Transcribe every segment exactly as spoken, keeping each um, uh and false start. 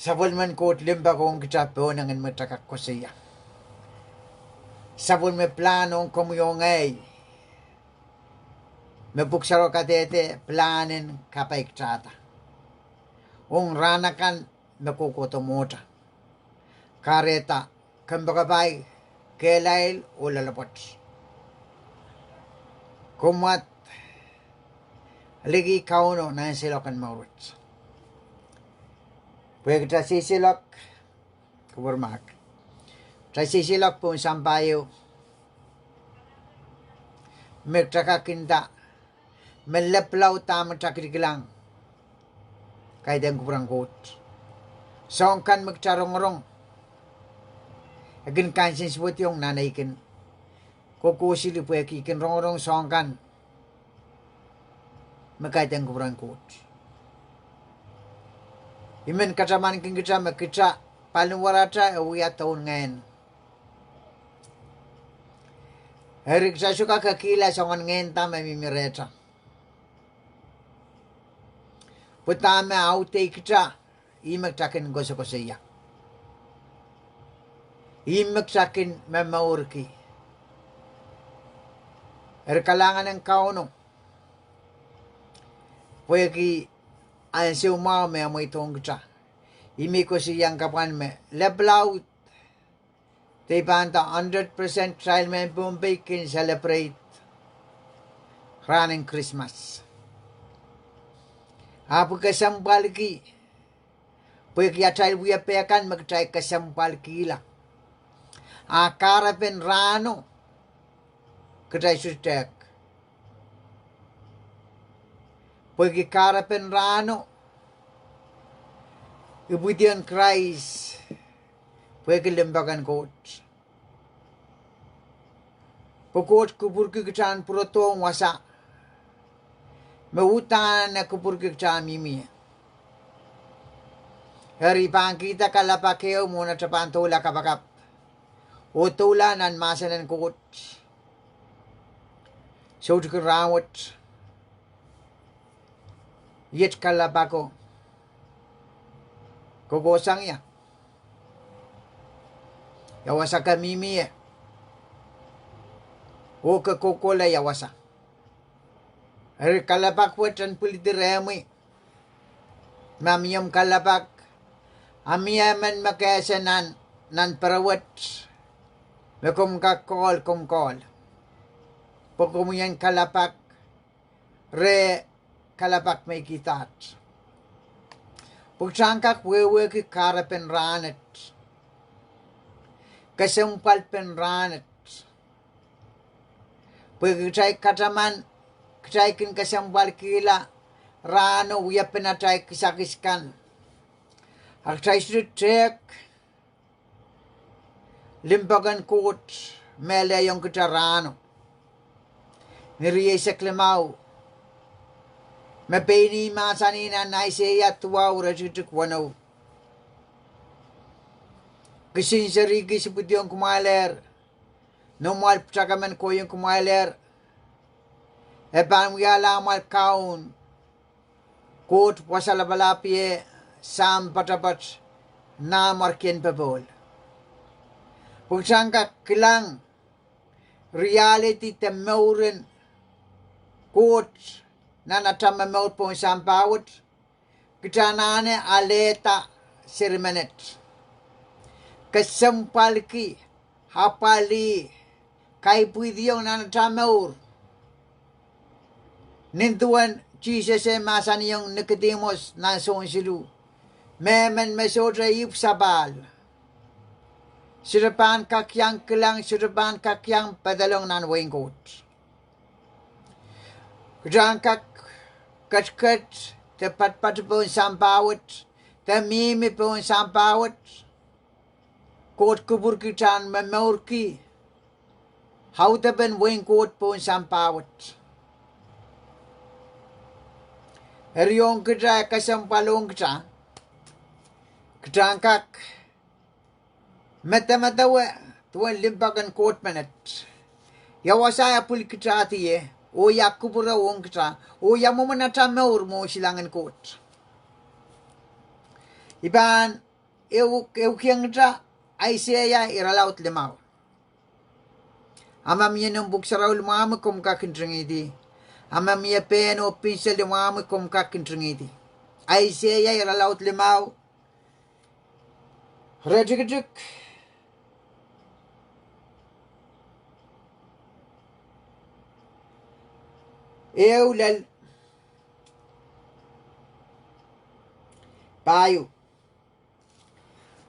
Sapwellimen Koht limpoak ong kitail pohn engin me kitail kak koasoia. Sapwellime pilahn ong komwi oh ngehi, me Pwuhk Sarawi kadehde pilahn en kapaikitailda ong rahn akan me kohkohdo mwohtail. Kahrehda kompoakepahi, kehlail oh loalopwoat. Komw wad liki Kauno nan seiloak en mour wet. Pwehki kitail seiloak, kupwur mahk, kitail seiloak pohn sampah ieu, me kitail kak nda me leplau dahme kitail kilikilang, kaidehn kupwuren Koht. Soahng kan me kitail rongorong, e kin kansensuwediong nan ei kin kohkohseli pwehki I kin rongorong soahng kan me kaidehn kupwuren Koht. I men katamankin kitail me kitail, paliwaratail e wia doun ngehn. Eri kitail sohte kak kihla soangen ngehn da me mihmi rehtail, pwe dahme audehkitail, ih me kitail kin koasokoasoia, ih me kitail kin momourki. Eri kalahngan en Kauno pwehki ansou mwahu me e mweidohng kitail. Ih me I koasoiahng kapwan me leplau, de I pahn nda hundred percent kitail mehn Pohnpei kin celebrate rahn en Krismas. Ahpw kesempwalki, pwehki atail wiepe kan me kitail kesempwalkihla. A kahrepen rahno kitail sohte tehk, pwehki kahrepen rahno ipwidiong Krais, pwehki limpoak en Koht. Pwe Koht kupwurki kitail en pwurodohng wasa me uhdahn e kupwurki kitail mihmi ie. Eri I pahn kihda kalelapak ehu mwohn atail pahn doula kapakap oh doula nan mahsen en Koht. Soutik rahnwet, iet kalelapak ko, kohkohsang ia, ia wasa ke mihmi ie, oh ke kohkohla ia wasa. Eri kalelapak wet en pwilidi rehmwi. Ma mie omw kalelapak, a mie emen me ke ese nan, nan pere wet, me komw kak call, komw call, pwe komwi en kalelapak reh kalelapak me I kihdaht. Pwe kitail en kak wehwehki kahrepen rahnwet, kesempwalpen rahnwet. Pwehki kitail kataman, kitail kin kesempwalkihla rahno wiepen atail kisakis kan, a kitail sohte tehk limpoak en Koht me lelohng kitail rahno. Ni rieisek limau, me pein ih mahsanih nan Aiseia duwau iretikitik weneu, kisin serihkis ipwidiong kumwailehr, noumwail pwutak emen kohieng kumwailehr, e pahn wiahla amwail Kaun, Koht Wasa Lapalahpie, Sahm Poatopoat, Nahmwarkien Popohl. Pwe kitail en kak kilang reality de mouren Koht nan atail momour pohn sampah wet, kitail anahne alehda seri menet, kesempwalki, apwalih, kaipwidiong nan atail mour. Nin duwen Sises eh mahsanihong Nikodihmus nan Sohn siluh, mehmen me sohte ipwsapahl sohte pahn kak iang kilang, sohte pahn kak iang pedolong nan wehin Koht. Kitail en kak ketiket de patopato pohn sampah wet, de mihmi pohn sampah wet, Koht kupwurki kitail en momourki audepen wehin Koht pohn sampah wet. Eri ong kitail, kesempwal ong kitail, kitail en kak medemedewe duwen limpoak en Koht menet. Ia wasa e pwilikihdi ie, oh ia kupwure ong kitail, oh ia mwomwen atail mour mwohn silangin Koht. I pahn ehu, ehukiengete Aiseia irelaud limau. A ma mie noumw pwuhk sarawi limwahmwi komw kak ntingihdi. A ma mie pehn oh pinsel limwahmwi komw kak ntingihdi. Aiseia irelaud limau, iretikitik ehu lel pahieu.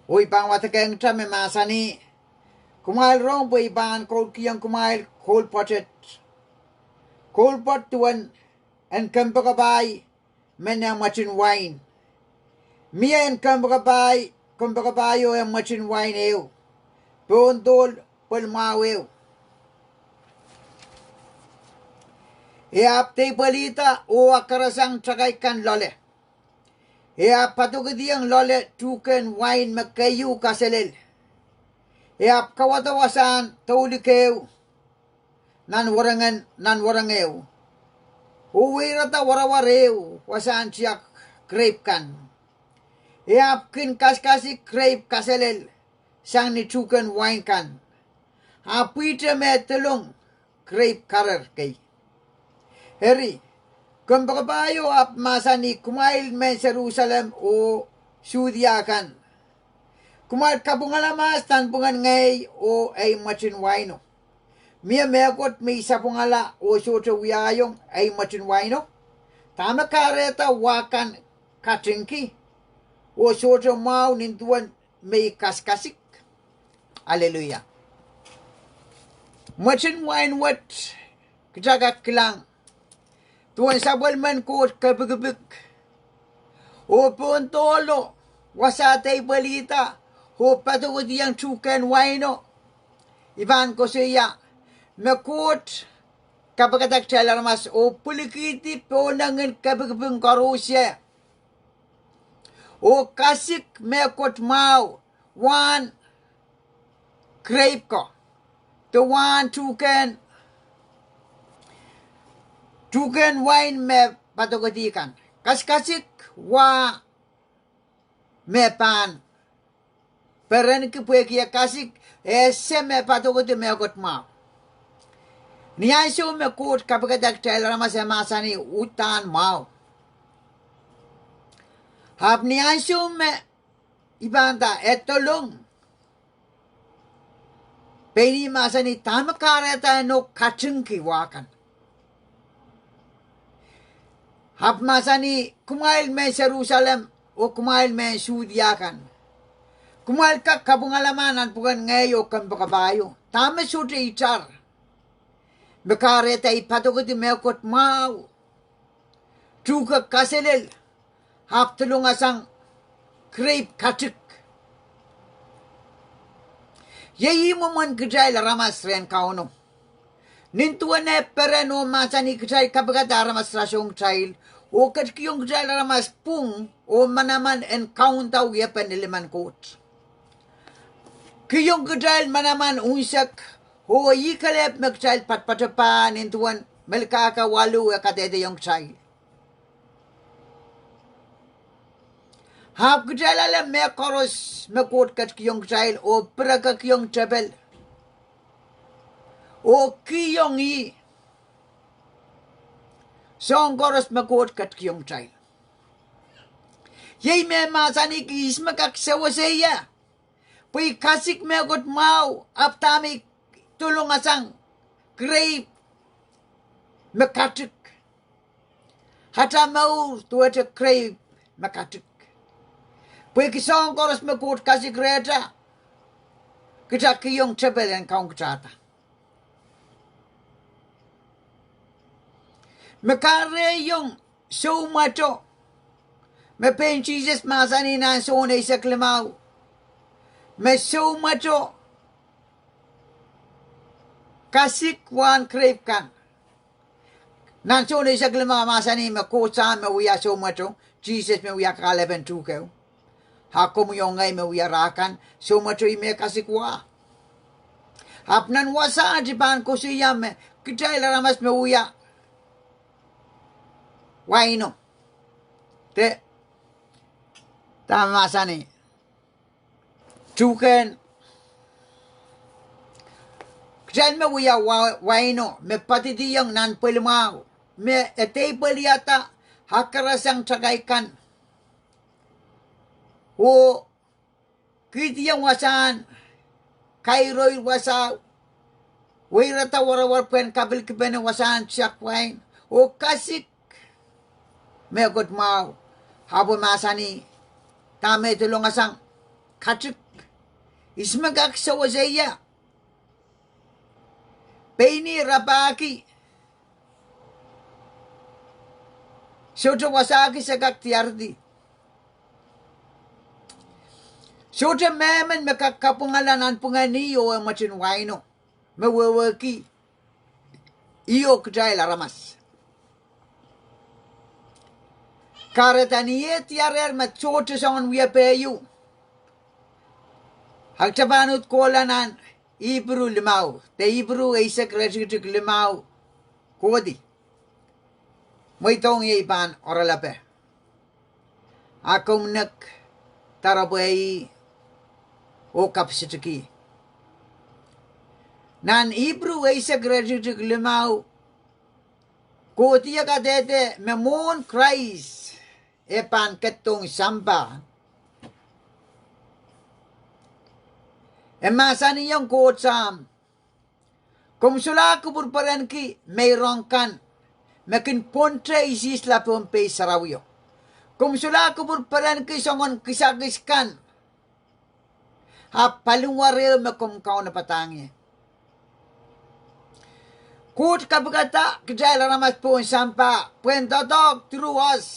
Oh I pahn wadekehngete me mahsanih, kumwail rong pwe I pahn koulkihong kumwail koul pwoatet, koul pwoat duwen en kempoakepahi men eh mwetin wain. Mie en kempoakepahi, kempoakepahi oh eh mwetin wain ehu pohn dohl pwehl mwahu ehu. E ahpw deipwelihda oh akerasang takai kan loale. E ahpw padokediong loale tuhkehn wain me keieu kaselel. E ahpw kauwada wasahn doulihk ehu nan wereng, nan wereng ehu, oh weirada warawar ehu wasahn tiahk krehp kan. E ahpw kin kasikasik krehp kaselel sang ni tuhkehn wain kan. A pwihte me dolong krehp karer kei. Eri, kempoakepahi ehu ahpw mahsanih, kumwail mehn Serusalem oh Sudia kan, kumwail kapwungala mahs nanpwungen ngehi oh ei mwetin waino. Mie mehkot me I sapwungala oh sohte wiahiong ei mwetin waino. Dahme kahrehda wa kan katingki oh sohte mwahu nin duwen me I kasikasik? Aleluia. Mwetin wain wet, kita kak kilang, duwen sapwellimen Koht kepikipik oh pohn dohlo wasa deipwelihda oh padokediong tuhkehn waino. I pahn koasoia me Koht kapikada kitail aramas oh pwilikihdi pohnangin kepikipik koaros oh kasik mehkot mwahu, wahn krehp ko, de wahn tuhkehn, tuhkehn wain me padokedi kan. Kasikasik wa me pahn perenki pwehki e kasik, e ese me padokedi mehkot mwahu. Ni ansou me Koht kapikada kitail aramas e mahsanih uhdahn mwahu. Ahpw ni ansou me I pahn nda e dolong, pein ih mahsanih dahme kahrehda e nohk katingki wa kan. Ahpw mahsanih, kumwail mehn Serusalem oh kumwail mehn Sudia kan, kumwail kak kapwungala mahs nanpwungen ngehi oh kempoakepahi ehu. Dahme sohte itar me kahrehda I padokedi mehkot mwahu, tuhke kaselel, ahpw dolungasang krehp katik? Iei ih mwomwen kitail aramas rehn Kauno. Nin duwen e peren oh mahsanih kitail kapikada aramas rasehng kitail oh ketikihong kitail aramas pwung oh manaman en kaunda wiepen limen Koht. Kihong kitail manaman unsek oh ih kelehpw me kitail patpatohpah nin duwen Melkahka waluh e kadehdehiong kitail. Ahpw kitail ale mehkoaros me Koht ketikihong kitail oh pirekekihong tepel oh kihong ih soahng koaros me Koht ketikihong kitail. Iei me mahsanih ihs me kak sewese ie, pwe I kasik mehkot mwahu, ahpw dahme I dolungasang krehp me katik? Ata mour duwehte krehp me katik. Pwehki soahng koaros me Koht kasik rehta, kita kihong tepel en kaun kitahda. Me kahrehiong soumweto, me pein Sises mahsanih nan Sohn eisek limau, me soumweto kasik wahn krehp kan. Nan Sohn eisek limau mahsanih me Koht Sahm me wia soumweto, Sises me wia kahlepen tuhkeo, a komwi oh ngehi me wia rah kan. Soumweto ih me kasik wah. Ahpw nan wasaht I pahn koasoia me kitail aramas me wia waino, de, dahme mahsanih, Tuhkehn kitail me wia wa-, waino me poadidiong nan pwelimwahu, me e deipweliada, akrasang takai kan, oh kihdiong wasahn kairoir wasao, weirada warawar pwehn kapilkipene wasahn tiahk wain, oh kasik mehkot mwahu, ahpw e mahsanih, dahme e dolungasang, katik, ihs me kak sewese ie? Pein ih rapahki, sohte wasahki se kak diaredi. Sohte mehmen me kak kapwungala nanpwungen ih oh e mweten waino, me wehwehki ih oh kitail aramas. Kahrehda ni eh diarehr me sohte soangen wiepe ieu, a kitail pahn uhd kohla nan Ipru limau, de Ipru eisek iretikitik limau kohdi, mweidohng ie I pahn oaralape, a komw nek doaropwe ih oh kapisetki. Nan Ipru eisek iretikitik limau kohdi e kadehde me mwohn Krais e pahn ketidohng sampah. E mahsanihong Koht Sahm, komw solahr kupwurperenki meirong kan me kin pwonte isihsla pohn pei sarawio. Komw solahr kupwurperenki soangen kisakis kan, ahpw paliwar ehu me komw kaunopadahng ie. Koht kapikada kitail aramas pohn sampah pwehn doadoahk through us.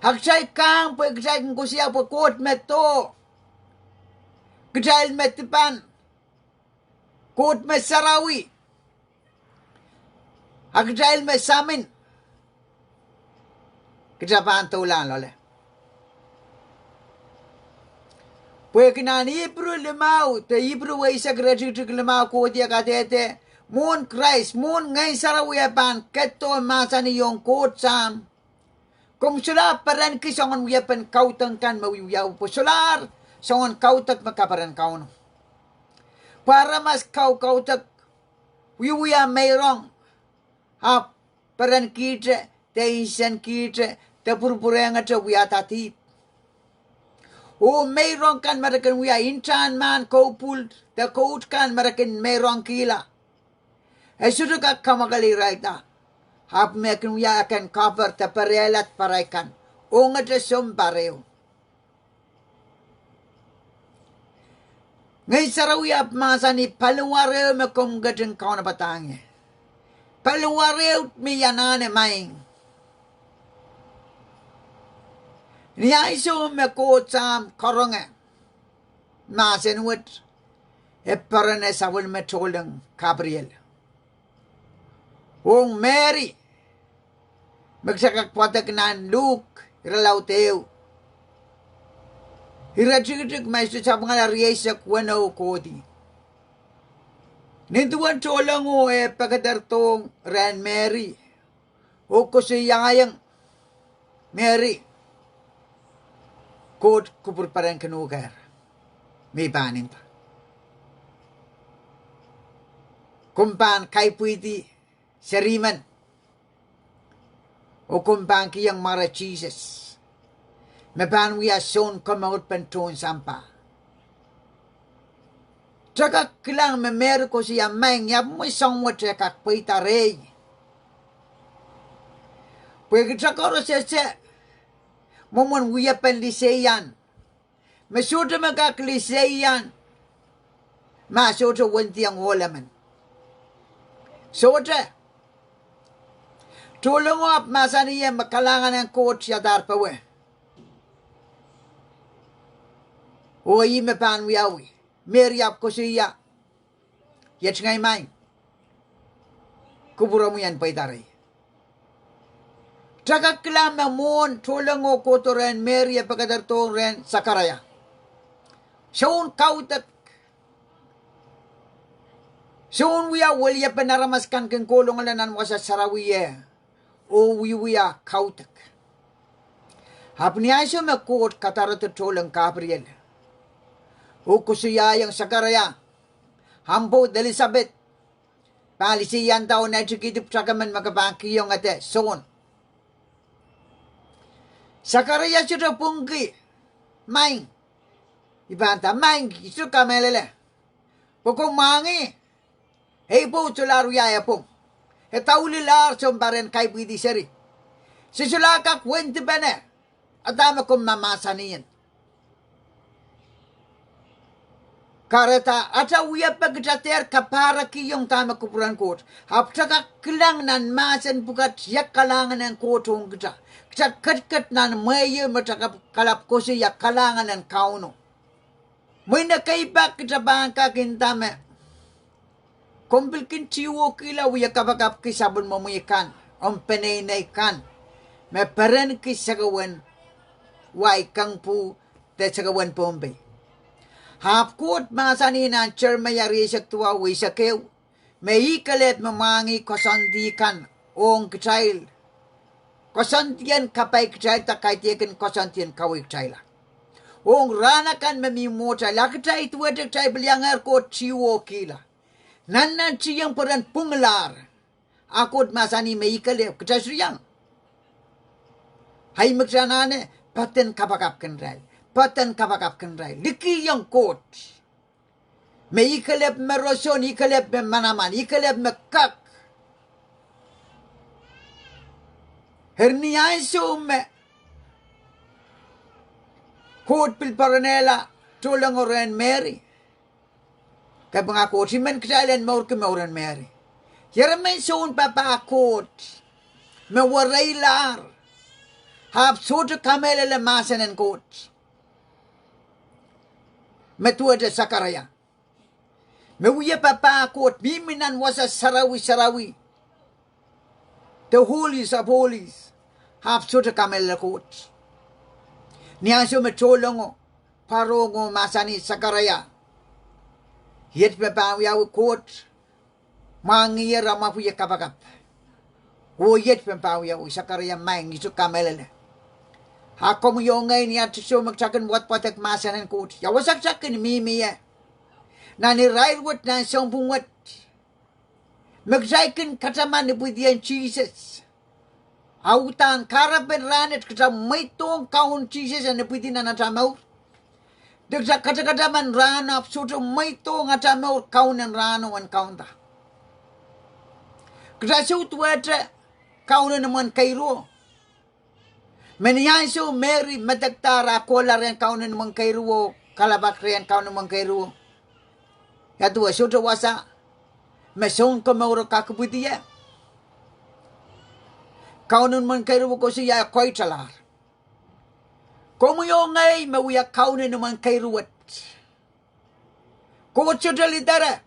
A kitail kahng pwe kitail kin koasoia pwe Koht me doh, kitail me dipan, Koht me sarawi, a kitail me samin, kitail pahn doulahng loale. Pwehki nan Ipru limau, de Ipru eisek iretikitik limau kohdi e kadehde, mwohn Krais, mwohn Ngehn Sarawi e pahn ketido, mahsanihong Koht Sahm, komw solahr perenki soangen wiepen kaudok kan me wiewia, pwe solahr soangen kaudok me kaperen Kauno. Pwe aramas kaukaudok, wiewia meirong, ahpw perenkihte, de nsenkihte, de pwurpwurehngete wiahda dihp. Oh meirong kan me re kin wia, ntahn mahn, koupwul, de kout kan me re kin meirongkihla, e sohte kak kamwakel irailda. Ahpw me kin wia akan cover de perehlad parai kan, ongete sounpar ehu. Ngehn Sarawi ahpw mahsanih paliwar ehu me komw ketin kaunopadahng ie. Paliwar ehu me I anahne maing. Ni ansou me Koht Sahm karonge mahsen wet, e perene sapwellime tohnleng Gabriel ong Meri, me kitail kak pwadek nan Luk irelaud ehu, iretikitik me I sohte sapwungala, rieisek weneu kohdi. Nin duwen tohnlengo e pekederdohng rehn Meri oh koasoiaiong Meri, Koht kupwurperenkinuhkehr me I pahn nda, komw pahn kaipwihdi serimen, oh komw pahn kihong mware Sises, me pahn wia sounkomourpen tohn sampah. Kitail kak kilang me Meri koasoia, maing, ia mwomwen soahng wet e kak pweida rehi? Pwehki kitail koaros ese mwomwen wiepen liseian, me sohte me kak liseian ma sohte wendiong ohl emen. Sohte. Tohnlengo ahpw mahsanih me kalahngan en Koht iadahr powe. Oh ih me pahn wiawi. Meri ahpw koasoia, iet ngehi maing, kupwuromwi en pweida rehi. Kitail kak kilang me mwohn tohnlengo kohdo rehn Meri e pekederdohng rehn Sakaraia, soun kaudok, soun wia weliepen aramas kan kin kohlongala nan wasa sarawi oh wiewia kaudok. Ahpw ni ansou me Koht kadarodo tohnleng Gabriel, Pwuhk koasoiaiong Sakaria, ahmw pwoud Elisapet pahn lisianda oh naitikihdi pwutak emen me ke pahn kihong ede Sohn. Sakaria sohte pwungki, Maing. I pahn nda, Maing, I sohte kamehlele. Pwe komw mwahngih, ei pwoud solahr wiahier pwung. E daulih lahr sounpar en kaipwihdi seri. Se solahr kak wendipene, a dahme komw mahmahsanih. Kahrehda atail wiepe kitail dehr kapahrekihong dahme kupwuren Koht. Ahpw kitail kak kilang nan mahsen pwukat ia kalahngan en Koht ong kitail. Kitail ketiket nan mwehi me kitail kalap koasoia kalahngan en Kauno. Mwein ekei pak kitail pahn kak nda me komw pil kin tihwokihla wie kapakapki sapwellimomwi kan, omw peneinei kan, me perenki sekewen wai Kangpwuh de sekewen Pohnpei. Ahpw Koht mahsanih nan Seremaia rieisek duwau, eisek ehu, me ih kelehpw me mwahngih koasoandi kan ong kitail, koasoandien kapai kitailda, kaidehkin koasoandien kawehkitailla. Ong rahn akan me mi mwohtail, a kitail duwehte kitail pil iangehr Koht tihwokihla. Nan nantihong pwe ren pwunglahr. A Koht mahsanih me ih kelehpw kitail sohte iang. Ahi me kitail anahne, poaden kapakapkin irail. Poaden kapakapkin irail. Likihong Koht. Me ih kelehpw me roson, ih kelehpw me manaman, ih kelehpw me kak. Eri ni ansou me Koht pil poaronehla tohnlengo rehn Meri. Kapinga Koht, I men kitail en mourki mouren Meri. Ieremen sounpapah Koht me wereilahr, ahpw sohte kamehlele mahsen en Koht me duwehte Sakaria. Me wia papah Koht, mihmi nan wasa sarawi sarawi, the holies of holies, ahpw sohte kamehlele Koht. Ni ansou me tohnlengo pwarohng oh mahsanih Sakaria, iet me pahn wiawi Koht mwahngihier, amwail pwuhk kapakap. Oh iet me pahn wiawi Sakaria, Maing, I sohte kamehlele. A komwi oh ngehi, ni ansou me kitail kin wadwadek mahsen en Koht, ia wasa kitail kin mihmi ie? Nan irair wet, nan sounpwong wet, me kitail kin kataman ipwidiong Sises. A uhdahn kahrepen rahnwet kitail mweidohng Kaun Sises en ipwidi nan atail mour. De kitail katakataman rahno ahpw sohte mweidohng atail mour kaunen rahno en kaunda. Kitail sou duwehte kaun en imwen keiruwo. Me ni ansou Meri medekdahr ah kohla rehn kaun en imwen keiruwo, kalelapak rehn kaun en imwen keiruwo, ia duwe sohte wasa me Sounkomouro kak ipwidi ie? Kaun en imwen keiruwo koasoia, e koitalahr. Komwi oh ngehi me wia kaun en imwen keiruwo wet. Koht sohte lidere.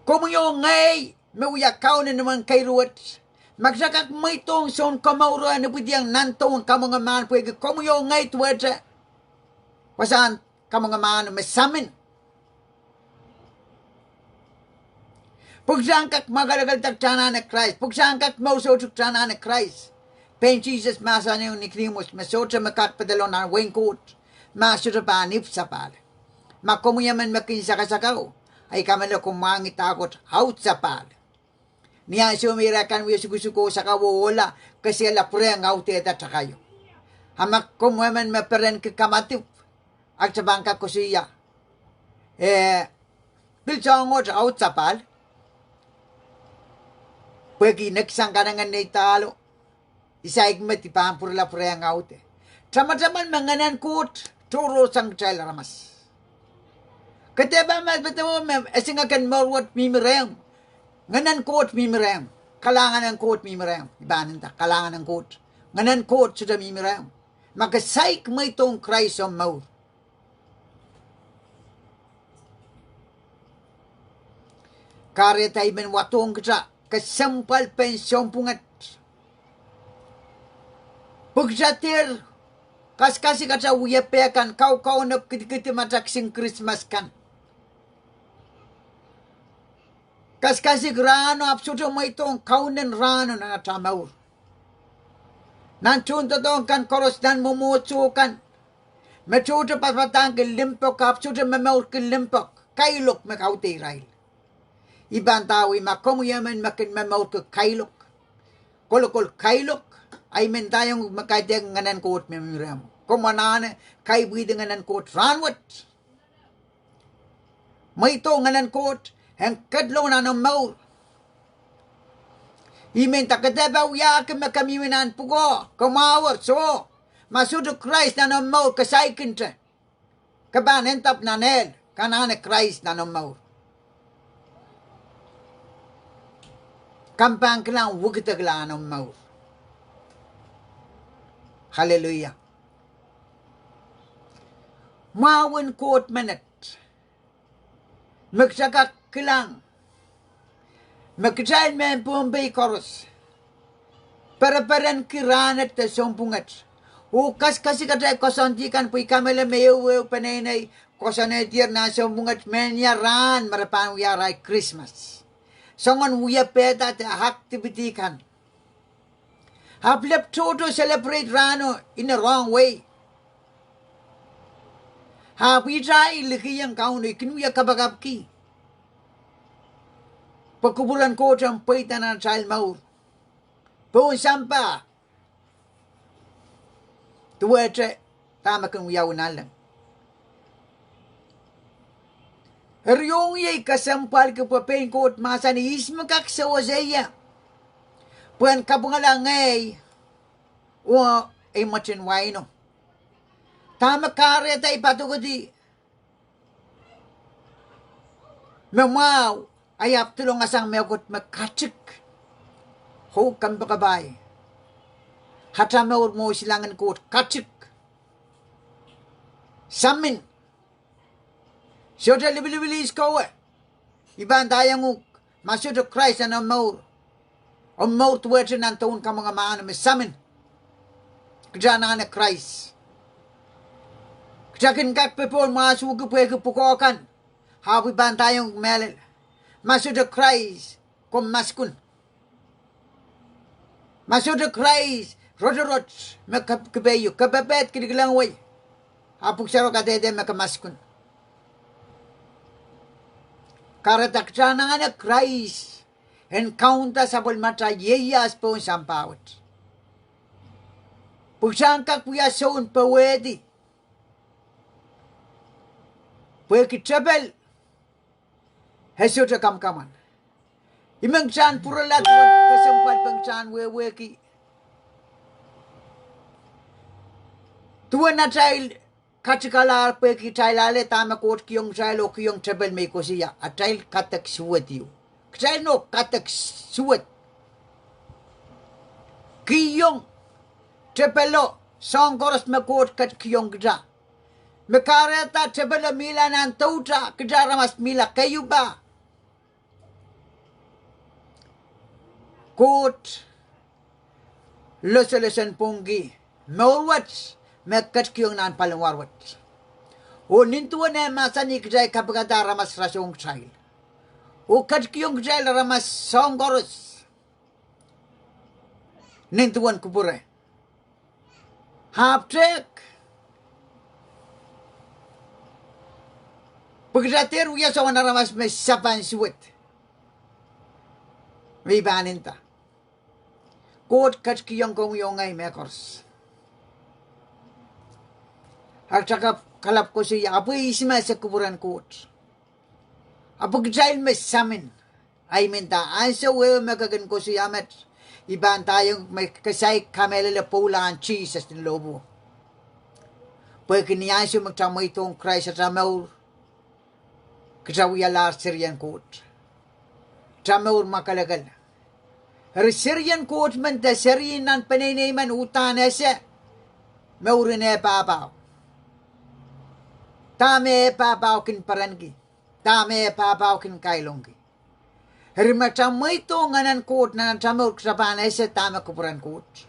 Komwi oh ngehi me wia kaun en imwen keiruwo wet. Ma kitail kak mweidohng Sounkomouro en ipwidiong nan dohn kamwenge mahn, pwehki komwi oh ngehi duwehte wasahn kamwenge mahno me samin. Pwe kitail en kak mwakelekelda kitail anahne Krais, pwe kitail en kak mour soutuk kitail anahne Krais. Pein Sises mahsanihong Nikodihmus me sohte me kak pedolong nan wehin Koht ma sohte pahn ipw sapahl. Ma komwi emen me kin sakasakau, ahi kamehlele komw mwahngih dahkot, aude sapahl. Ni ansou me irail kan wie sukusuk oh sakau oh ohla, kesehla pwurehng audehda takaio. A ma komw emen me perenki kamadipw, a kitail pahn kak koasoia, eh, pil soangohte aude sapahl. Pwehki neksang kanengen neidahlo, I saik met I pahn pwurala pwurehng aude. Tamataman me Ngehnen Koht tohrohrsang kitail aramas. Ke dehr pahn medemedewe me esingek en mour wet mihmi rehmw. Ngehnen Koht mihmi rehmw. Kalahngan en Koht mihmi rehmw. I pahn nda kalahngan en Koht. Ngehnen Koht sohte mihmi rehmw ma ke saik mweidohng Krais omw mour. Kahrehda I men wadohng kitail kesempwalpen sounpwong wet, pwe kitail dehr kasikasik atail wiepe kan, kaukauno kidikidi ma kitail kisin Krismas kan. Kasikasik rahno ahpw sohte mweidohng kaunen rahno nan atail mour. Nan tohndoadoahk kan koaros, nan mwomwohdiso kan, Me tohto padapadahngki limpoak, ahpw sohte momourki limpoak. Kailok me kaudehla irail. I pahn ndahwei ma komwi emen me kin momourki kailok, kolokol kailok, ahi me ndaiong me kaidehk Ngehnen Koht me mi rehmw. Komw anahne kaipwihdi Ngehnen Koht rahnwet. Mweido Ngehnen Koht en ketlong nan omw mour. Ih me ndahki ke dehr pahn wiahki me ke mihmi nan pwukoa, ke mwahuwet, soh. Ma sohte Krais nan omw mour, ke saikinte. Ke pahn end up nan ehl, ke anahne Krais nan omw mour. Komw pahn kilang wekidekla nan omw mour. Hallelujah. Mwahu en Koht menet me kitail kak kilang me kitail mehn Pohnpei koaros pereperenki rahnwet de sounpwunget. Oh kasikasik atail koasoandi kan, pwe I kamehlele me ehu ehu peneinei koasoanehdier nan sounpwunget mehnia rahn me re pahn wia arail Krismas. Soangen wiewia pehda de activity kan. Ahpw lep tohto celebrate rahno in a wrong way. Ahpw irail likih en Kauno, I kin wie kapakapki pwe kupwuren Koht en pweida nan atail mour pohn sampah. Duwehte dahme kin wiawi nanleng. Eri ong ie I kesempwalki pwe pein Koht mahsanih ihs me kak sewese ie pwe en kapwungala ngehi oh ei mweten waino. Dahme kahrehda I padokedi me mwahu, I ahpw dolungasang mehkot me katik. Oh kompoakepahi, atail mour mwo silangin Koht katik. Samin. Sohte lipilipil ihs kowe. I pahn ndaiong uhk, ma sohte Krais nan omw mour, omw mour duwehte nan doun kamwenge mahno me samin. Kitail anahne Krais, kitail kin kak popohl mwahsuhki pwehki pwukoa kan. Ahpw I pahn ndaiong mehlel, ma sohte Krais, komw maskun. Ma sohte Krais, rotorot me ke, ke peiuk, ke pepehd kilkilengwei, ahpw Pwuhk Sarawi kadehde me ke maskun. Kahrehda kitail anahne Krais en kaunda sapwellimatail ieias pohn sampah wet, pwe kitail en kak wia soun powehdi. Pwehki tepel e sohte kamwakamwan. I men kitail en pwurala duwen kesempwal pen kitail en wehwehki duwen atail katikalahr pwehki kitail ale dahme Koht kihong kitail oh kihong tepel me I koasoia, atail kadek suwed ieu. Kitail nohk kadek suwed. Kihong tepelo soahng koaros me Koht ketikihong kitail. Me kahrehda tepelo mihla nan doutail, kitail aramas mihla keieupa. Koht losolosonpwongki mour wet me ketikihong nan paliwar wet. Oh nin duwen e mahsanih kitail kapikada aramas rasehng kitail oh ketikihong kitail aramas soahng koaros nin duwen kupwure. Ahpw tehk, pwe kitail dehr wia soangen aramas me sapan suwed me I pahn nda. Koht ketikihong komwi oh ngehi mehkoaros. Ahpw kitail kak kalap koasoia, ahpw ihs me ese kupwuren Koht? Ahpw kitail me samin. Ahi me nda, ansou ehu me ke kin koasoia met, I pahn ndaiong me ke saik kamehlele pwoulahn Sises ni lohpwuo. Pwehki ni ansou me kitail mweidohng Krais atail mour, kitail wialahr serien Koht. Atail mour mwakelekel. Eri serien Koht men de seri nan peneinei men uhdahn ese mouren eh pahpao. Dahme eh pahpao kin perenki, dahme eh pahpao kin kailongki. Eri ma kitail mweidohng Ngehnen Koht nan atail mour, kitail pahn ese dahme kupwuren Koht.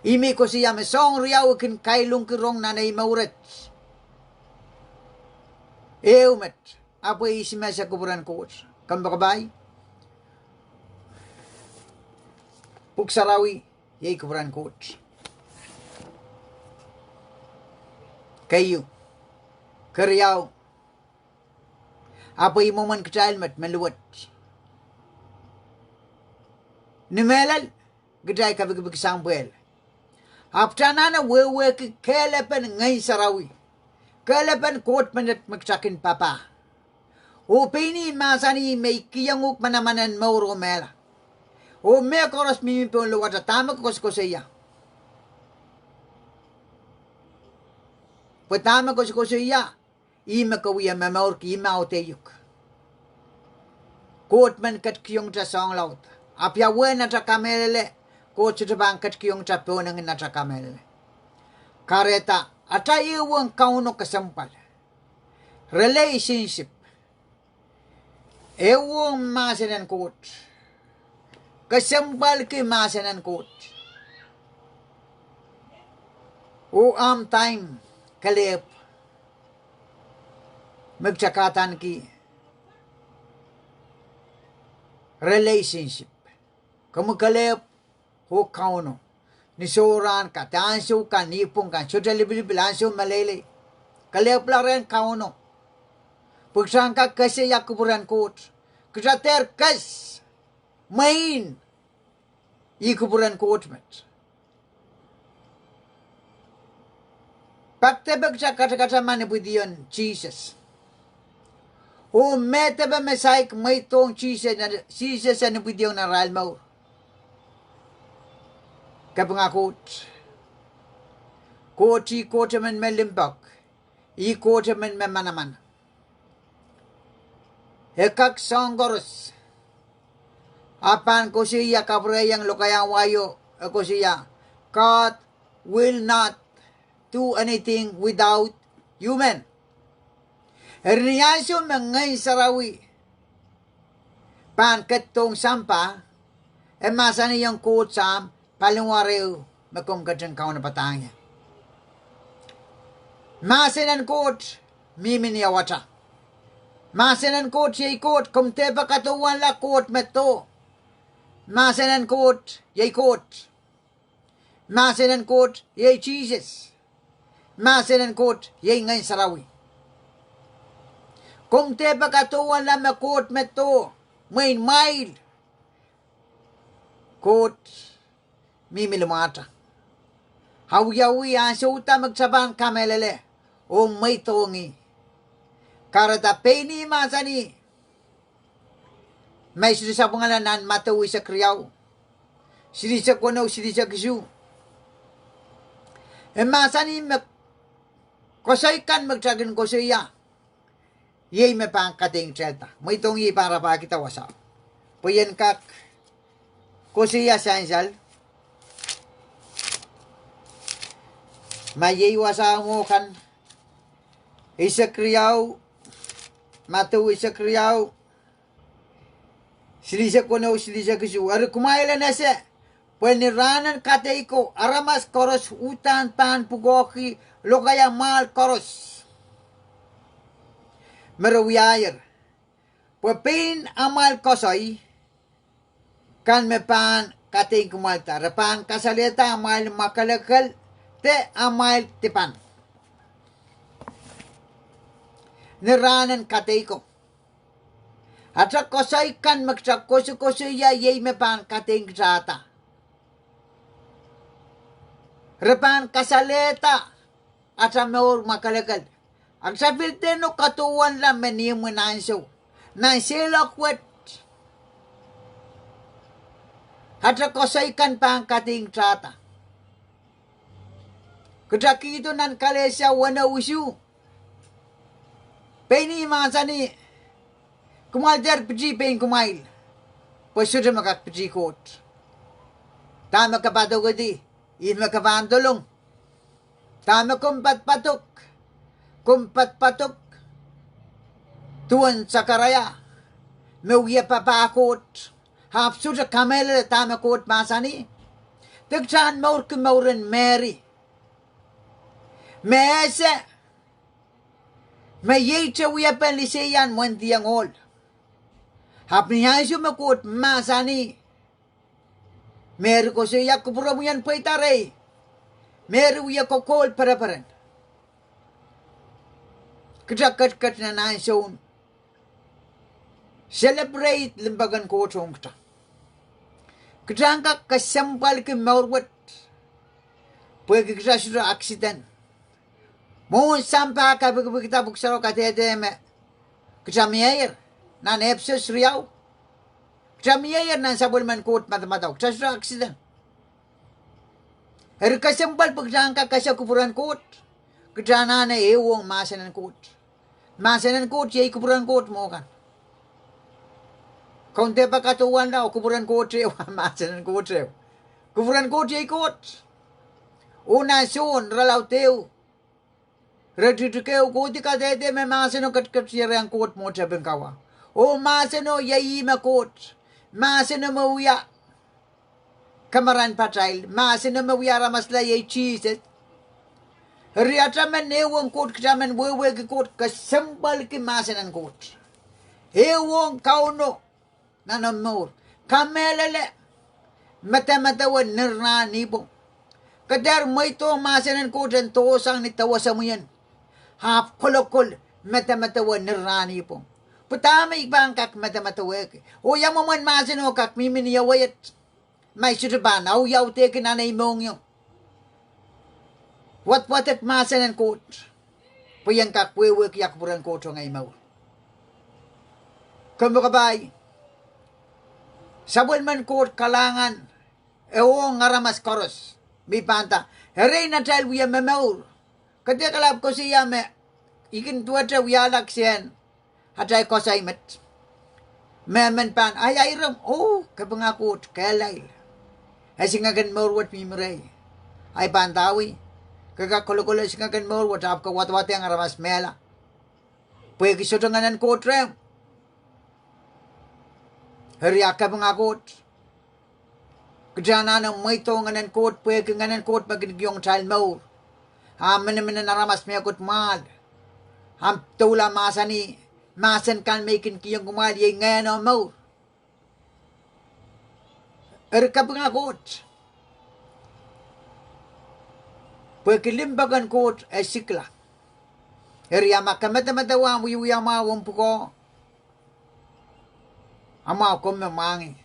Ih me I koasoia me soahng riau I kin kailongki rong nan ei mour wet. Ehu met, ahpw ihs me ese kupwuren Koht? Kompoakepahi, Pwuhk Sarawi iei kupwuren Koht. Keieu. Keriau. Ahpw ih mwomwen kitail met me luwet. Ni mehlel, kitail kepikipik sampwehla. Ahpw kitail anahne wehwehki kehlepen Ngehn Sarawi. Kehlepen Koht menet me kitail kin papah. Oh pein ih mahsanih me I kihong uhk manaman en mour oh mehla. Oh mehkoaros mihmi pohn lohwata, dahme ke koasokoasoia? Pwe dahme ke koasokoasoia, ih me ke wie momourki, ih me audehuk. Koht men ketikihong kitail soahng laud. Ahpw ia wehn atail kamehlele, Koht sohte pahn ketikihong kitail pohnangin atail kamehlele. Kahrehda, atail ehuong Kauno kesempwal. Relationship. Ehuong mahsen en Koht. Kesempwalki mahsen en Koht. Oh ahmw time kelehpw me kitail kin adaneki relationship. Komwi kelehpw oh Kauno. Ni sohrahn kan, de ansou kan, nipwong kan, sohte lipilipil, ansou meleilei. Kelehpwla rehn Kauno. Pwe kitail en kak kesehiong kupwuren Koht. Kitail dehr kes mwein ih kupwuren Koht met. Pak depe kitail katakataman ipwidiong Sises. Oh me depe me saik mweidohng Sises, Sises en ipwidiong nan arail mour. Kapinga Koht. Koht ih Koht emen me limpoak. Ih Koht emen me manaman. E kak soahng koaros. E pahn koasoia, kapwurehiong lokaiahn wai o, e koasoia, God will not do anything without human. Eri ni ansou me Ngehn Sarawi pahn ketidohng sampah, e mahsanihong Koht Sahm, paliwar ehu me komw ketin kaunopadahng ie. Mahsen en Koht mihmi ni auwata. Mahsen en Koht iei Koht, komw depe kadowanla Koht me doh. Mahsen en Koht iei Koht. Mahsen en Koht iei Sises. Mahsen en Koht iei Ngehn Sarawi. Komw depe kadowanla me Koht me doh, mwein mwail. Koht mihmi limwahta. Awiawi ansou da me kitail pahn kamehlele oh mweidohng ih. Kahrehda pein ih mahsanih me I sohte sapwungala nan Madiu eisek riau, silihsek weneu, silihsek isuh. E mahsanih me koasoi kan me kitail kin koasoia, iei me pahn kadeik kitailda. Mweidohng ie, I pahn rapahkihda wasao pwe I en kak koasoia sansal. Ma iei wasao mwo kan, eisek riau, Madiu eisek riau, silihsek weneu, silihsek isuh. Eri kumwail en ese pwe ni rahn en kadeiko aramas koaros uhdahn pahn pwukoahki lokaia mwahl koaros me re wiahier. Pwe pein amwail koasoi kan me pahn kadeik kumwailda, re pahn kasalehda amwail mwakelekel de amwail dipan ni rahn en kadeiko. Atail koasoi kan me kitail koasokoasoia iei me pahn kadeik kitailda. Re pahn kasalehda atail mour mwakelekel. A kitail pil dehno kadowanla me ni imwin ansou, nan seiloak wet, atail koasoi kan pahn kadeik kitailda. Kitail kihdo nan Kalesia weneu isuh, pein ih mahsanih, kumwail dehr pitih pein kumwail, pwe sohte me kak pitih Koht. Dahme ke padokedi, ih me ke pahn dolong. Dahme komw padapadok, komw padapadok duwen Sakaraia, me wia papah Koht, ahpw sohte kamehlele dahme Koht mahsanih. De kitail en mourki mouren Mery, me ese me ieite wiepen liseiahn wendiong ohl. Ahpw ni ansou me Koht mahsanih, Mery koasoia, kupwuromwi en pweida rehi. Mery wie kokohl pereperen. Kita ketiket nan ansoun celebrate limpoak en Koht ong kita. Kita en kak kesempwalki mour wet pwehki kita sohte accident. Mwohn sampah kapikipikda, pwuhk sarawio kadehde me kita mieier. Nan Episos riau, kita mieier nan sapwellimen Koht madamadau, kita sohte accident. Eri kesempwal pwe kita en kak ese kupwuren Koht, kita anahne ehuong mahsen en Koht. Mahsen en Koht iei kupwuren Koht mwo kan. Kaun dehpa kadohwanla, oh kupwuren Koht ehu, mahsen en Koht ehu. Kupwuren Koht iei Koht. Oh nan Sohn irelaud ehu, iretikitik ehu, kohdi kadehde me mahseno ketiket iei rehn Koht mwo tepin kawa. Oh mahseno iei ihme Koht. Mahseno me wia kamarain patail. Mahseno me wia aramasla iei Sises. Eri ata men ehuong Koht, kita men wehwehki Koht, kesempwalki mahsen en Koht. Ehuong Kauno nan omw mour. Kamehlele, medemedewe nin rahn ipwong. Ke dehr mweidohng mahsen en Koht en dohsang ni dewe semwien, ahpw kolokol, medemedewe nin rahn ipwong. Pwe dahme I pahn kak medemedewehki, oh ia mwomwen mahseno kak mihmi ni ewe et, ma I sohte pahn audaudehki nan ei mohngiong. Wadwadek mahsen en Koht pwe I en kak wehwehki ia kupwuren Koht ong ei mour. Komw kapai, sapwellimen Koht kalahngan ehuong aramas koaros me I pahn nda, erein atail wie momour. Ke dehr kalapw koasoia me I kin duwehte wiahla kisehn atail koasoi met. Mehmen pahn aiairong, oh, kapinga Koht, kehlail. Esingek en mour wet mihmi rehi. Ahi pahn ndahwei, ke kak kolokol esingek en mour wet ahpw ke wadawadehng aramas mehla, pwehki sohte Ngehn en Koht rehmw. Eri a kapinga Koht, kita anahne mweidohng Ngehn en Koht pwehki Ngehn en Koht me kin kihong kitail mour. A miniminen aramas mehkot mwahl, ahmw doula mahsanih, mahsen kan me I kin kihong kumwail iei ngehn oh mour. Eri kapinga Koht, pwehki limpoak en Koht e sikla. Eri a ma ke medemedewe ahmw wiewia mwahu omw pwukoa, a mwahu komw me mwahngih.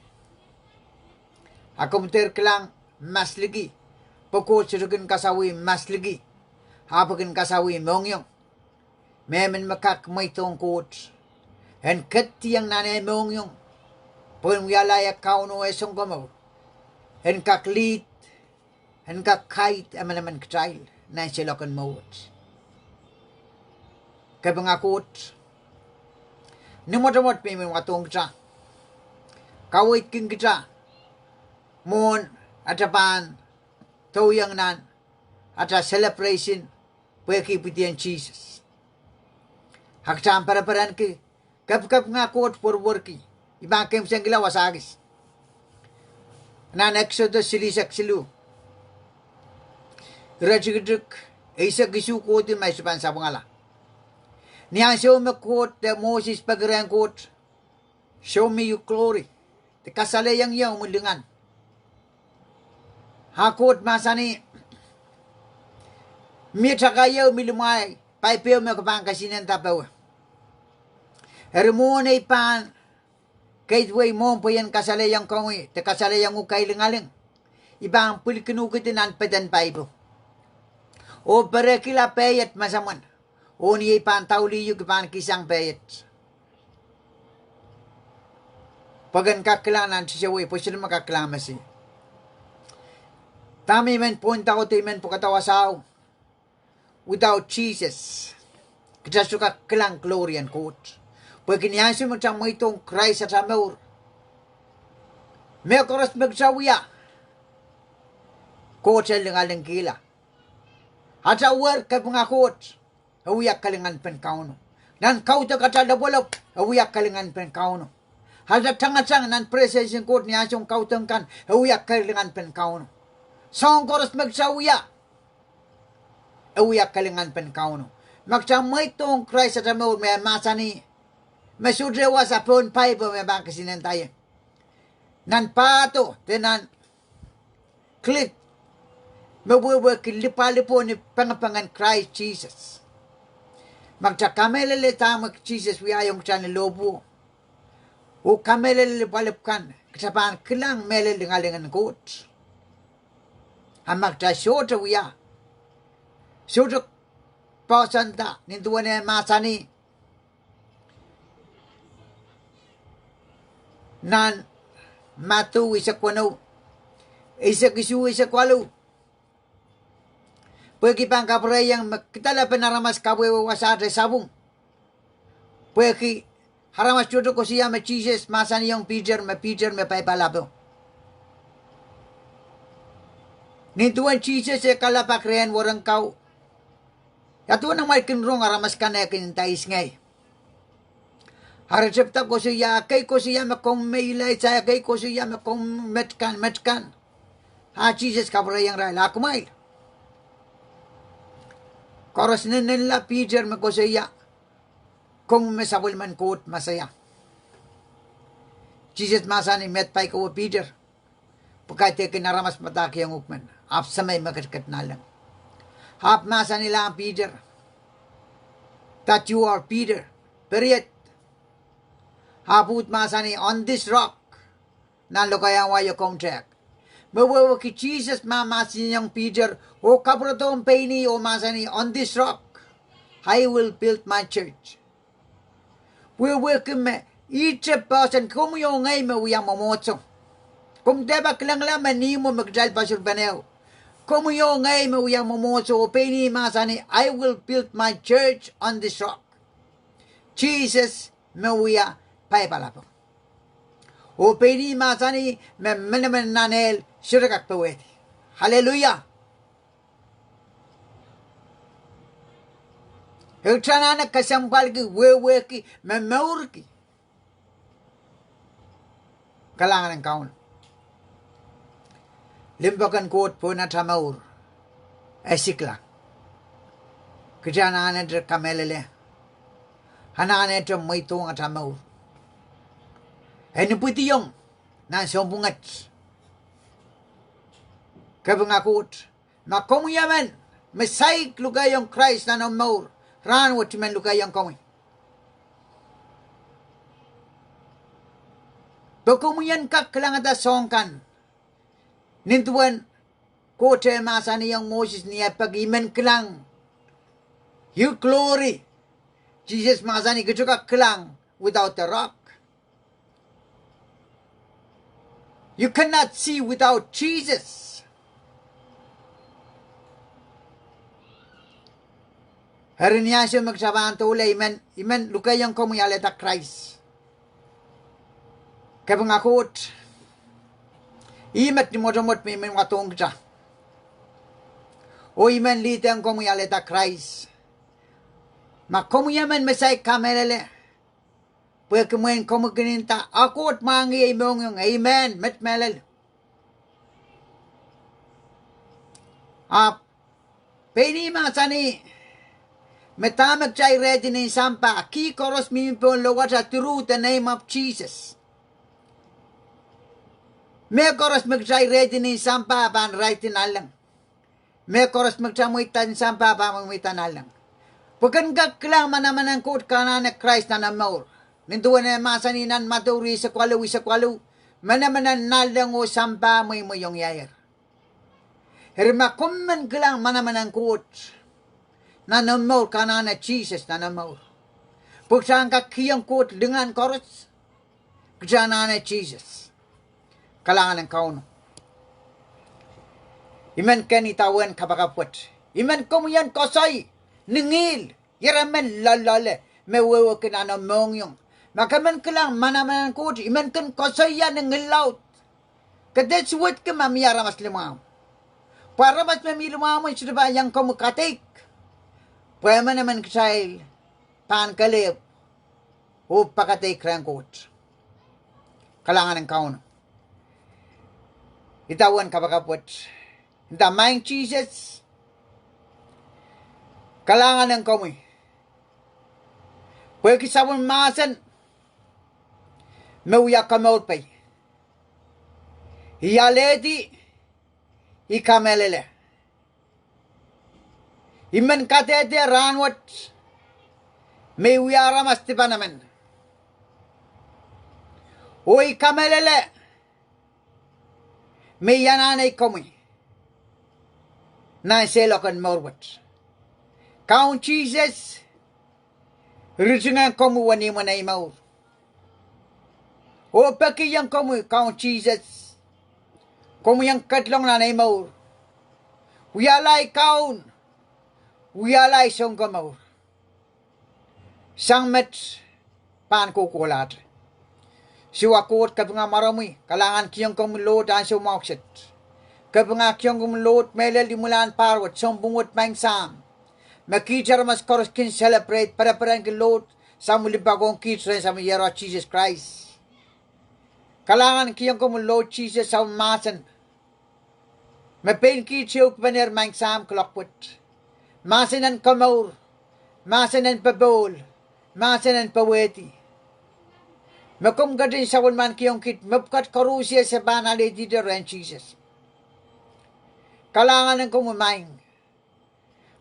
A komw dehr kilang masliki, pwe Koht sohte kin kasawih masliki, ahpw e kin kasawih mohngiong. Mehmen me kak mweidohng Koht en ketieng nan eh mohngiong pwe en wiahla eh Kauno eh Sounkomour, en kak lead, en kak guide emenemen kitail nan seiloak en mour wet. Kapinga Koht, ni mwotomwot me I men wadohng kita, kaweidki kita mwohn ata pahn dohiong nan ata celebration pwehki ipwidien Sises. A kita en pereperenki, kapikapinga Koht, werwerki. I pahn keimwsenkihla wasa kis nan Eksodos silihsek siluh, iretikitik eisek isuh kohdi ma I sohte pahn sapwungala. Ni ansou me Koht de Moses peki rehn Koht, show me your glory. De kasalehiong ie omwi lingan. A Koht mahsanih, mie takai ehu mi limwahio, paipo me ke pahn kesihnenda powe. Eri mwohn ei pahn keidwei mwohn pwe I en kasalehiong komwi de kasalehiong uhk ei lingaling, I pahn pwilikinuhkidi nan peden paipo oh perekihla peiet masamwen. Oh ni ei pahn daulih uhk I pahn kihsang peiet, pwe ken kak kilang nan tisewei, pwe sohte me kak kilang mesi. Dahme I men point out, I men pwukadahr wasao, without Jesus, kita sohte kak kilang glory en Koht. Pwehki ni ansou me kita mweidohng Krais ata mour, mehkoaros me kita wia, Koht en lingalingkihla. Ata wer kapinga Koht, e wia kalinganpen Kauno. Nan kaudok ata lopwolop, e wia kalinganpen Kauno. Ata tangatang nan presence en Koht ni ansoun kaudok kan, e wia kalinganpen Kauno. Soahng koaros me kita wia, e wia kalinganpen Kauno. Ma kita mweidohng Krais ata mour me mahsanih, me sohte wasa pohn paipo me pahn kesihnenda ie, nan pahdo de nan cliff, me wehwehki lipwalipwo ni pengepengen Krais Sises. Ma kita kamehlele dahme Sises wiahiong kita ni lohpwuo, oh kamehlele lipwalipw kan, kita pahn kilang mehlel lingaling en Koht. A ma kita sohte wia, sohte poahsoanda, nin duwen e mahsanih nan Madiu eisek weneu, eisek isuh, eisek waluh: Pwehki pahn kapwurehiong me kidalepen aramas kawehwe wasahte sapwung. Pwehki aramas tohto koasoia me Sises mahsanihong Piter me Piter me paipalapo. Nin duwen Sises e kalelapak rehn werenka, ia duwen amwail kin rong aramas kan eh kin nda ihs ngehi? A re tepda koasoia, ekei koasoia me komw me Ilaija, ekei koasoia me komw met kan, met kan. A Sises kapwurehiong irail, a kumwail? Koaros nennenla. Piter me koasoia, komw me sapwellimen Koht Mesaia. Sises mahsanih, met pai kowe Piter, pwe kaidehkin aramas padahkihong uhk men, ahpw Semei me ketiket nanleng. Ahpw mahsanihla Piter, that you are Peter, period. Ahpw uhd mahsanih, on this rock, nan lokaiahn wai e komw tehk. Me wehwehki Sises mahmahsanihong Piter oh kapwuredohng pein ih oh mahsanih, on this rock I will build my church. Wehwehki me ihte poahsoan komwi oh ngehi me wia mwomwohdiso. Komw dehpa kilangla me ni imwo me kitail posurpen ehu. Komwi oh ngehi me wia mwomwohdiso, oh pein ih mahsanih, I will build my church on this rock. Sises me wia paipalapo. Oh pein ih mahsanih me menemen nan ehl sohte kak powehdi. Aleluia. Kita anahne kesempwalki, wehwehki, momourki. Kalahngan en Kauno. Limpoak en Koht pohn ata mour e sikilang. Kita anahnete kamehlele, anahnete mweidohng ata mour. E nipwidiong nan sounpwunget. Kapinga Koht, ma komwi emen me saik lukehiong Krais nan omw mour, rahnwet I men lukehiong komwi. Pwe komwi en kak kilangada soahng kan, nin duwen Koht e mahsanihong Moses ni eh peki, I men kilang your glory. Sises mahsanih, ke sohte kak kilang without the rock. You cannot see without Jesus. Eri ni ansou me kita pahn doula, I men, I men lukehiong komwi alehda Krais. Kapinga Koht, ih met ni mwotomwot me I men wadohng kita, oh I men leadehng komwi alehda Krais. Ma komwi emen me saik kamehlele, pwehki mwein komwi kin nda, a Koht mwahngih ei mohngiong, amen, met mehlel. Ahpw pein ih mahsanih me dahme kitail irehdi nin sampah, kih koaros mihmi pohn lowet, through the name of Jesus. Mehkoaros me kitail irehdi nin sampah pahn iraitin nanleng. Mehkoaros me kitail mweidada nin sampah pahn mweimweida nanleng. Pwe ken kak kilang manaman en Koht, ke anahne Krais nan omw mour. Nin duwen e mahsanih nan Madiu rieisek waluh, eisek waluh, manaman en nanleng oh sampah mweimweiong irail. Eri ma komw men kilang manaman en Koht nan omw mour, ke anahne Sises nan omw mour. Pwe kita en kak kihong Koht lingan koaros, kita anahne Sises. Kalahngan en Kauno. I men ken idawehn kapakap wet. I men komwi en koasoi ni ngihl, ieremen loalloale me wehwehki nan omw mohngiong. Ma ke men kilang manaman en Koht, I men kin koasoia ni ngihl laud. Ke dehr suwedki ma mie aramas limwahmw. Pwe aramas me mie limwahmw en sohte pahn iang komwi kadeik. Pwe emenemen kitail pahn kelehpw oh pakadeik rehn Koht. Kalahngan en Kauno. Idawehn kapakap wet. Nda, Maing Sises, kalahngan en komwi. Pwehki sapwellime mahsen me wia komourpei. I alehdi, I kamehlele. I men kadehde rahnwet me I wia aramas dipan emen. Oh I kamehlele me I anahne komwi nan seiloak en mour wet. Kaun Sises ritingehng komwi wenihmw en ei mour, oh pekihong komwi Kaun Sises, komwi en ketlong nan ei mour. Wiahla ei Kaun, wiahla ei Sounkomour. Sang met pahn kohkohlahte. Sises Koht, kapinga mwaromwi, kalahngan kihong komwi Lord ansou mwahu kiset. Kapinga kihong komwi Lord mehlel imwilahn pahr wet, sounpwong wet, Maing Sahm, me kiht aramas koaros kin celebrate pereperenki Lord, samwilahn limpoak ong kiht rehn Sahm Iehros Sises Krais. Kalahngan kihong komwi Lord Sises, Sahm mahsen me pein kiht ehukipene, Maing Sahm, kuloak wet. Mahsen en komour, mahsen en popohl, mahsen en powehdi, me komw ketin sapwellimankiong kiht mepwukat koaros se pahn alehdihte rehn Sises. Kalahngan en komwi Maing,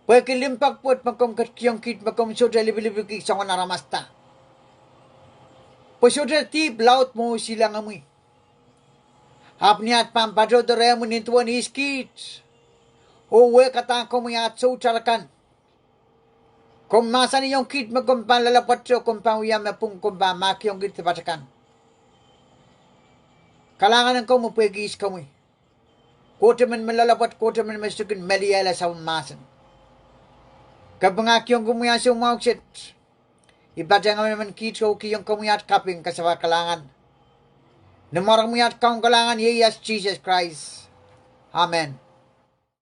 pwehki limpoak wet me komw ketikihong kiht me komw sohte lipilipiki soangen aramas da. Pwe sohte dihp laud mwo silangimwi. Ahpw ni at pahn patohdo rehmwi nin duwen ihs kiht oh wehkadahng komwi at soutar akan, komw mahsanihong kiht me komw pahn loalopwoat oh komw pahn wia me pwung komw pahn mahkihong kiht dipat akan. Kalahngan en komwi pwehki ihs komwi. Koht emen me loalopwoat, Koht emen me sohte kin meliehla Sahm mahsen. Kapinga kihong komwi ansou mwahu kiset. I patehng emenemen kiht oh kihong komwi at kaping, kasapahl, kalahngan. Ni mwaromwi at Kaun kalahngan ieias Sises Krais. Amen.